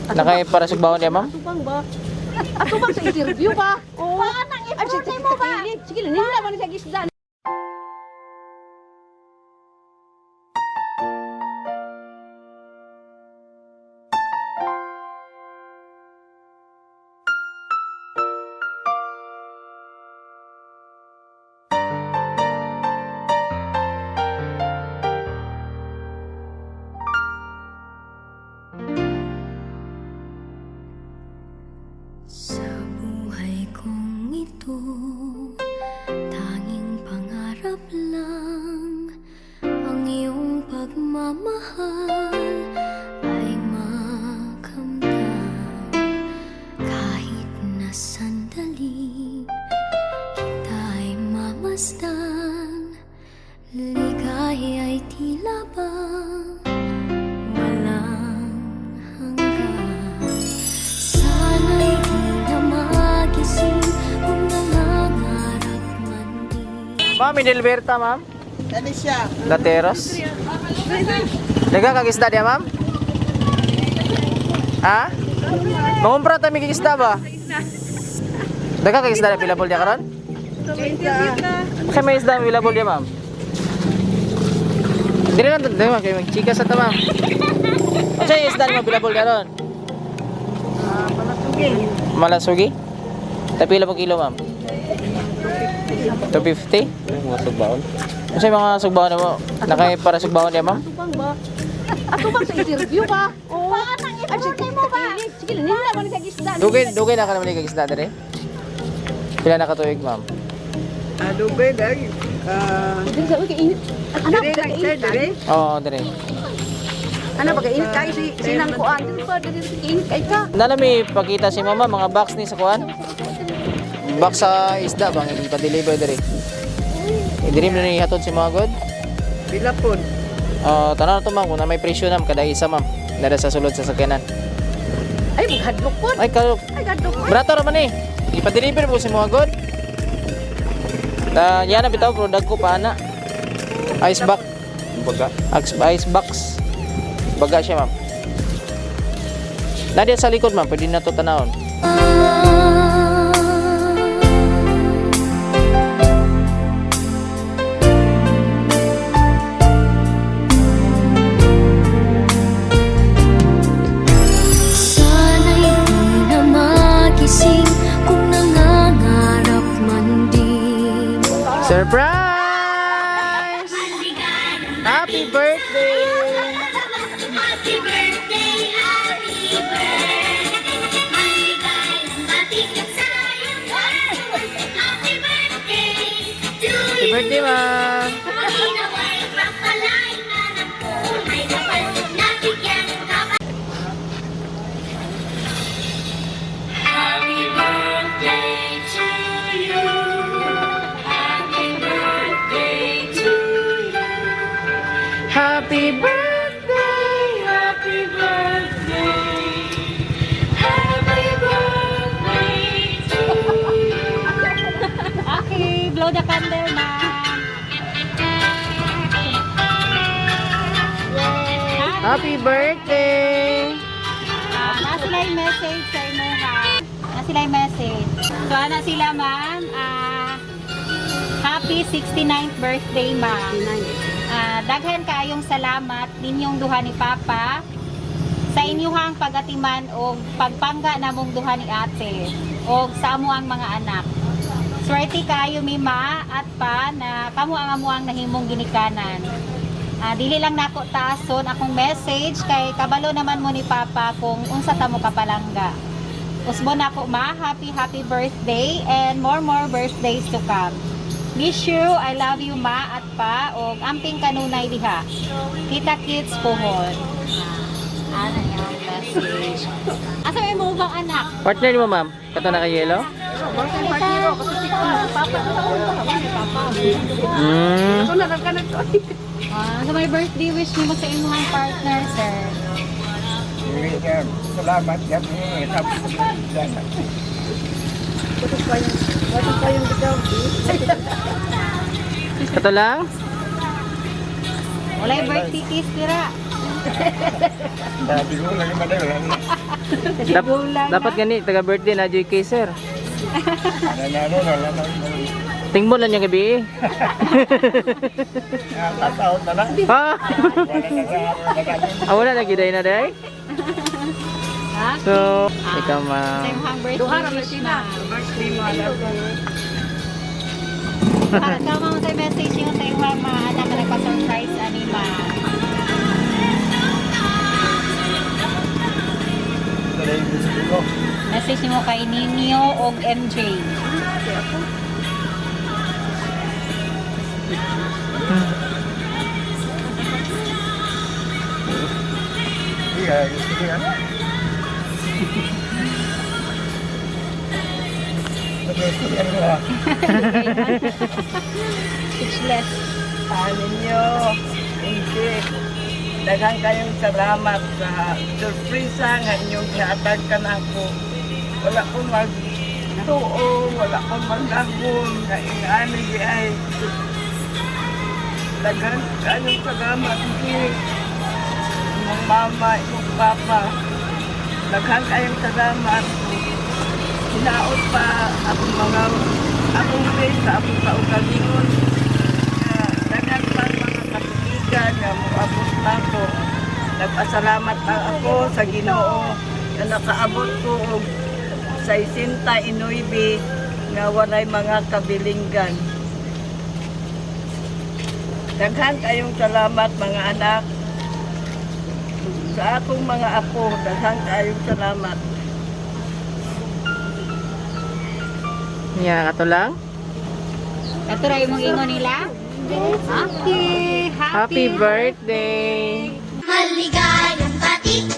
Nakay para sugbahon niya, ma'am? Atubang ba? Atubang sa interview ba? Oo. Ay, sige, mo ba? Sige, nila man siya gisda. Sa buhay kong ito, tanging pangarap lang ang iyong pagmamahal ay makamtan. Kahit na sandali, kita'y mamasdan. Ligaya ay tila ba walang hanggan. Sana'y di na magising kung nangangarap man di. Ma'am, Inelberta, ma'am. Ano siya? Lateros. Daga kag isda diya, ma'am? Ha? Mangumpra ta mi kag isda ba? Daga kag isda available diya karon? Kay may isda available diya, ma'am. Dire lang dire ma'am kay magchika sa ta, ma'am. Unsa yung isda mo available diya ron? Malasugi. Malasugi? Tapila po kilo, ma'am? 250? Mga sugbaon. Unsa yung mga sugbaon mo? Nakay para sugbaon diya, ma'am? Atubang ba? Atubang sa interview ba? Oo. Ay, sige, mo ba? Sige, nila man siya gisda. Dugay, dugay na ka naman kag isda dire. Pila na ka tuig, ma'am? Dugay dahil. Dili sa uy, kainit. Anak, Dire lang sir, kainit. dire. Oo, dire. Ano ba kainit kayo si sinang kuan? Dili pa dili kainit kay ka. Nalami pagkita si mama mga box ni sa kuan. Box sa isda bang ipa-deliver dire. I-dream na ni hatod si mga god. Pila po. Tanan to ma'am kung na may presyo na kada isa ma'am. Dara sa sulod sa sakyanan. Ay, maghadlok po. Ay kalo. Ay, gadlok po. Brato ra man eh. Ipa-deliver mo si mga god. Ta yan na bitaw pero dagko pa ana. Ice box, Baga. ice box. Baga siya ma'am. Nadia sa likod ma'am, pwede na to tanawon. Sana'y di na magising kung nangangarap man di. Surprise! Happy birthday! Happy birthday, happy birthday. Maligayang bati ka sa iyo. Happy birthday to Happy birthday, ma'am! Nawa'y mapalay ka ng buhay kapal na bigyan ka pa. Happy birthday to you. Happy birthday to you. Happy birthday! Happy birthday. Happy birthday to you. Okay, blow the candle, ma'am. Happy birthday! Na sila yung message sa imo, ha. Na sila yung message. So, ana sila, ma'am. Happy 69th birthday, ma'am. Daghan kaayong salamat ninyong duha ni Papa sa inyuhang pagatiman o pagpangga namong duha ni ate o sa amuang mga anak. Swerte kayo mi ma at pa na kamo ang amuang nahimong ginikanan. Dili lang nako taason akong message kay kabalo naman mo ni Papa kung unsa ta mo kapalangga. Usbo nako ma, happy happy birthday and more more birthdays to come. Miss you, I love you ma at pa og amping kanunay diha. Kita kits pohon. Ana yung message. Asa may mo bang anak? Partner ni mo, ma'am? Kato na kay yellow? Ako na lang ka na to. So may birthday wish nimo sa imong partner, sir. Salamat. Kato lang? Walay birthday kiss dira. Sabi ko lang naman. Dapat gani taga birthday na JK sir. Tingbo lang niya gabi. Ha? Ah, wala lagi day na day. So, ikaw, ma'am. Sa imong birthday wish, ma'am. Birthday mo anak. Para sa mga sa message yung sa imong mga anak na nagpa-surprise ani, ma'am. Message mo kay Ninyo og MJ. Speechless. Sa ninyo, hindi. Daghang kayong salamat sa surpresa nga inyong gihatag kanako. Wala ko mag tuo, wala ko maglahom, nga ingani di ay. Daghang kayong salamat, hindi. Imong mama, imong papa. Daghang kayong salamat. Hinaot pa akong mga akong face sa akong kaugalingon. Daghan pa mga katubigan nga moabot nako. Nagpasalamat lang ako sa Ginoo nga nakaabot ko og 69 nga walay mga kabilinggan. Daghan kayong salamat, mga anak. Sa akong mga apo, daghan kayong salamat. Nya kato lang. Ito ra imong ingon nila. Okay. Happy birthday. Maligayang bati.